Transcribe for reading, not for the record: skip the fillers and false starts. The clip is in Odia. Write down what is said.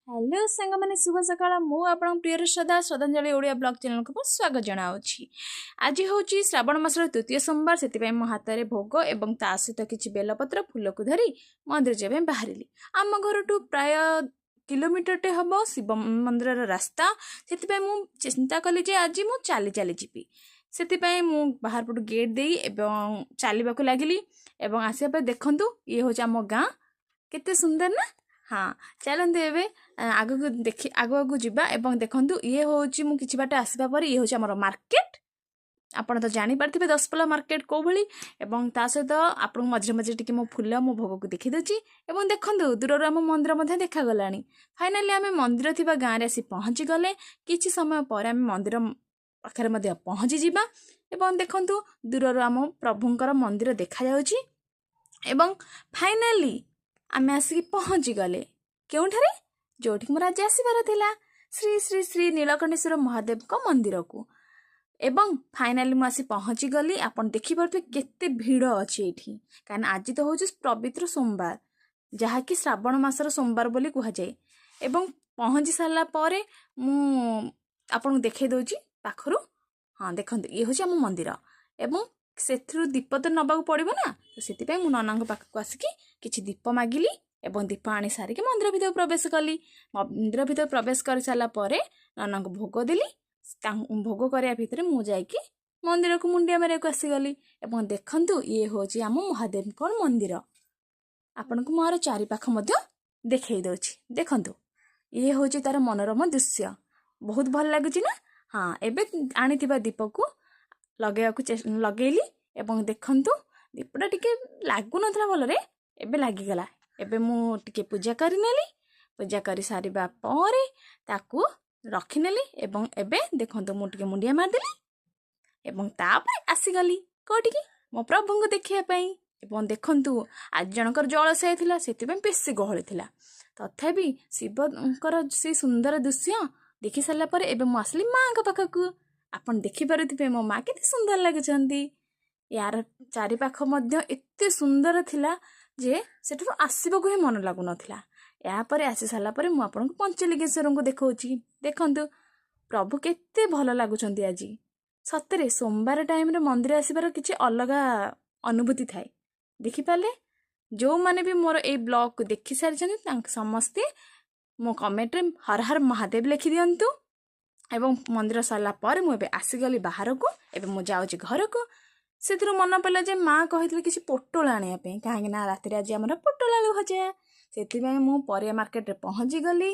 ହ୍ୟାଲୋ ସାଙ୍ଗମାନେ, ଶୁଭ ସକାଳ। ମୁଁ ଆପଣଙ୍କ ପ୍ରିୟର ଶ୍ରଦ୍ଧା, ଶ୍ରଦ୍ଧାଞ୍ଜଳି ଓଡ଼ିଆ ବ୍ଲଗ୍ ଚ୍ୟାନେଲକୁ ମୁଁ ସ୍ୱାଗତ ଜଣାଉଛି। ଆଜି ହେଉଛି ଶ୍ରାବଣ ମାସର ତୃତୀୟ ସୋମବାର, ସେଥିପାଇଁ ମୋ ହାତରେ ଭୋଗ ଏବଂ ତା ସହିତ କିଛି ବେଲପତ୍ର ଫୁଲକୁ ଧରି ମନ୍ଦିର ଯିବା ପାଇଁ ବାହାରିଲି। ଆମ ଘରଠୁ ପ୍ରାୟ କିଲୋମିଟରଟେ ହେବ ଶିବ ମନ୍ଦିରର ରାସ୍ତା, ସେଥିପାଇଁ ମୁଁ ଚିନ୍ତା କଲି ଯେ ଆଜି ମୁଁ ଚାଲି ଚାଲି ଯିବି। ସେଥିପାଇଁ ମୁଁ ବାହାର ପଟୁ ଗେଟ୍ ଦେଇ ଏବଂ ଚାଲିବାକୁ ଲାଗିଲି ଏବଂ ଆସିବା ପରେ ଦେଖନ୍ତୁ, ଇଏ ହେଉଛି ଆମ ଗାଁ, କେତେ ସୁନ୍ଦର ନା? ହଁ, ଚାଲନ୍ତୁ ଏବେ ଆଗକୁ ଦେଖି ଆଗକୁ ଆଗକୁ ଯିବା। ଏବଂ ଦେଖନ୍ତୁ, ଇଏ ହେଉଛି, ମୁଁ କିଛି ବାଟ ଆସିବା ପରେ ଇଏ ହେଉଛି ଆମର ମାର୍କେଟ। ଆପଣ ତ ଜାଣିପାରିଥିବେ ଦଶପଲ୍ଲା ମାର୍କେଟ କେଉଁ ଭଳି। ଏବଂ ତା ସହିତ ଆପଣଙ୍କୁ ମଝିରେ ମଝିରେ ଟିକେ ମୋ ଫୁଲ, ମୋ ଭୋଗକୁ ଦେଖିଦେଉଛି। ଏବଂ ଦେଖନ୍ତୁ, ଦୂରରୁ ଆମ ମନ୍ଦିର ମଧ୍ୟ ଦେଖାଗଲାଣି। ଫାଇନାଲି ଆମେ ମନ୍ଦିର ଥିବା ଗାଁରେ ଆସି ପହଞ୍ଚିଗଲେ। କିଛି ସମୟ ପରେ ଆମେ ମନ୍ଦିର ପାଖରେ ମଧ୍ୟ ପହଞ୍ଚିଯିବା। ଏବଂ ଦେଖନ୍ତୁ, ଦୂରରୁ ଆମ ପ୍ରଭୁଙ୍କର ମନ୍ଦିର ଦେଖାଯାଉଛି। ଏବଂ ଫାଇନାଲି ଆମେ ଆସିକି ପହଞ୍ଚିଗଲେ କେଉଁଠାରେ, ଯେଉଁଠିକି ମୋର ଆଜି ଆସିବାର ଥିଲା, ଶ୍ରୀ ଶ୍ରୀ ଶ୍ରୀ ନୀଳକଣ୍ଠେଶ୍ୱର ମହାଦେବଙ୍କ ମନ୍ଦିରକୁ। ଏବଂ ଫାଇନାଲି ମୁଁ ଆସି ପହଞ୍ଚିଗଲି। ଆପଣ ଦେଖିପାରୁଥିବେ କେତେ ଭିଡ଼ ଅଛି ଏଇଠି, କାହିଁକିନା ଆଜି ତ ହେଉଛି ପବିତ୍ର ସୋମବାର, ଯାହାକି ଶ୍ରାବଣ ମାସର ସୋମବାର ବୋଲି କୁହାଯାଏ। ଏବଂ ପହଞ୍ଚି ସାରିଲା ପରେ ମୁଁ ଆପଣଙ୍କୁ ଦେଖାଇ ଦେଉଛି ପାଖରୁ। ହଁ, ଦେଖନ୍ତୁ, ଇଏ ହେଉଛି ଆମ ମନ୍ଦିର। ଏବଂ ସେଥିରୁ ଦୀପ ତ ନେବାକୁ ପଡ଼ିବ ନା, ତ ସେଥିପାଇଁ ମୁଁ ନନାଙ୍କ ପାଖକୁ ଆସିକି କିଛି ଦୀପ ମାଗିଲି ଏବଂ ଦୀପ ଆଣି ସାରିକି ମନ୍ଦିର ଭିତରକୁ ପ୍ରବେଶ କଲି। ମନ୍ଦିର ଭିତରେ ପ୍ରବେଶ କରିସାରିଲା ପରେ ନନାଙ୍କୁ ଭୋଗ ଦେଲି। ତାଙ୍କୁ ଭୋଗ କରିବା ଭିତରେ ମୁଁ ଯାଇକି ମନ୍ଦିରକୁ ମୁଣ୍ଡିଆ ମାରିବାକୁ ଆସିଗଲି। ଏବଂ ଦେଖନ୍ତୁ, ଇଏ ହେଉଛି ଆମ ମହାଦେବଙ୍କ ମନ୍ଦିର। ଆପଣଙ୍କୁ ମୋର ଚାରିପାଖ ମଧ୍ୟ ଦେଖେଇ ଦେଉଛି। ଦେଖନ୍ତୁ, ଇଏ ହେଉଛି ତାର ମନୋରମ ଦୃଶ୍ୟ। ବହୁତ ଭଲ ଲାଗୁଛି ନା? ହଁ, ଏବେ ଆଣିଥିବା ଦୀପକୁ ଲଗେଇବାକୁ ଲଗେଇଲି। ଏବଂ ଦେଖନ୍ତୁ, ଦୀପଟା ଟିକେ ଲାଗୁନଥିଲା ଭଲରେ, ଏବେ ଲାଗିଗଲା। ଏବେ ମୁଁ ଟିକେ ପୂଜା କରିନେଲି। ପୂଜା କରିସାରିବା ପରେ ତାକୁ ରଖିନେଲି। ଏବଂ ଏବେ ଦେଖନ୍ତୁ, ମୁଁ ଟିକେ ମୁଣ୍ଡିଆ ମାରିଦେଲି ଏବଂ ତାପରେ ଆସିଗଲି କେଉଁଠିକି, ମୋ ପ୍ରଭୁଙ୍କୁ ଦେଖିବା ପାଇଁ। ଏବଂ ଦେଖନ୍ତୁ, ଆଜି ଜଣଙ୍କର ଜଳସାୟ ଥିଲା, ସେଥିପାଇଁ ବେଶୀ ଗହଳି ଥିଲା। ତଥାପି ଶିବଙ୍କର ସେ ସୁନ୍ଦର ଦୃଶ୍ୟ ଦେଖି ସାରିଲା ପରେ ଏବେ ମୁଁ ଆସିଲି ମାଆଙ୍କ ପାଖକୁ। ଆପଣ ଦେଖିପାରୁଥିବେ ମୋ ମା କେତେ ସୁନ୍ଦର ଲାଗୁଛନ୍ତି। ୟାର ଚାରିପାଖ ମଧ୍ୟ ଏତେ ସୁନ୍ଦର ଥିଲା ଯେ ସେଠାରୁ ଆସିବାକୁ ହିଁ ମନ ଲାଗୁନଥିଲା। ଏହାପରେ ଆସି ସାରିଲା ପରେ ମୁଁ ଆପଣଙ୍କୁ ପଞ୍ଚଲିଙ୍ଗେଶ୍ୱରଙ୍କୁ ଦେଖାଉଛି। ଦେଖନ୍ତୁ, ପ୍ରଭୁ କେତେ ଭଲ ଲାଗୁଛନ୍ତି ଆଜି। ସତରେ ସୋମବାର ଟାଇମ୍ରେ ମନ୍ଦିର ଆସିବାର କିଛି ଅଲଗା ଅନୁଭୂତି ଥାଏ। ଦେଖିପାରିଲେ, ଯେଉଁମାନେ ବି ମୋର ଏଇ ବ୍ଲଗ୍କୁ ଦେଖି ସାରିଛନ୍ତି, ତାଙ୍କ ସମସ୍ତେ ମୋ କମେଣ୍ଟରେ ହର ହର ମହାଦେବ ଲେଖିଦିଅନ୍ତୁ। ଏବଂ ମନ୍ଦିର ସରିଲା ପରେ ମୁଁ ଏବେ ଆସିଗଲି ବାହାରକୁ। ଏବେ ମୁଁ ଯାଉଛି ଘରକୁ। ସେଥିରୁ ମନେ ପଡ଼ିଲା ଯେ ମା କହିଥିଲେ କିଛି ପୋଟଳ ଆଣିବା ପାଇଁ, କାହିଁକି ନା ରାତିରେ ଆଜି ଆମର ପୋଟଳ ଆଳୁ ଭଜା। ସେଥିପାଇଁ ମୁଁ ପରିବା ମାର୍କେଟରେ ପହଞ୍ଚିଗଲି।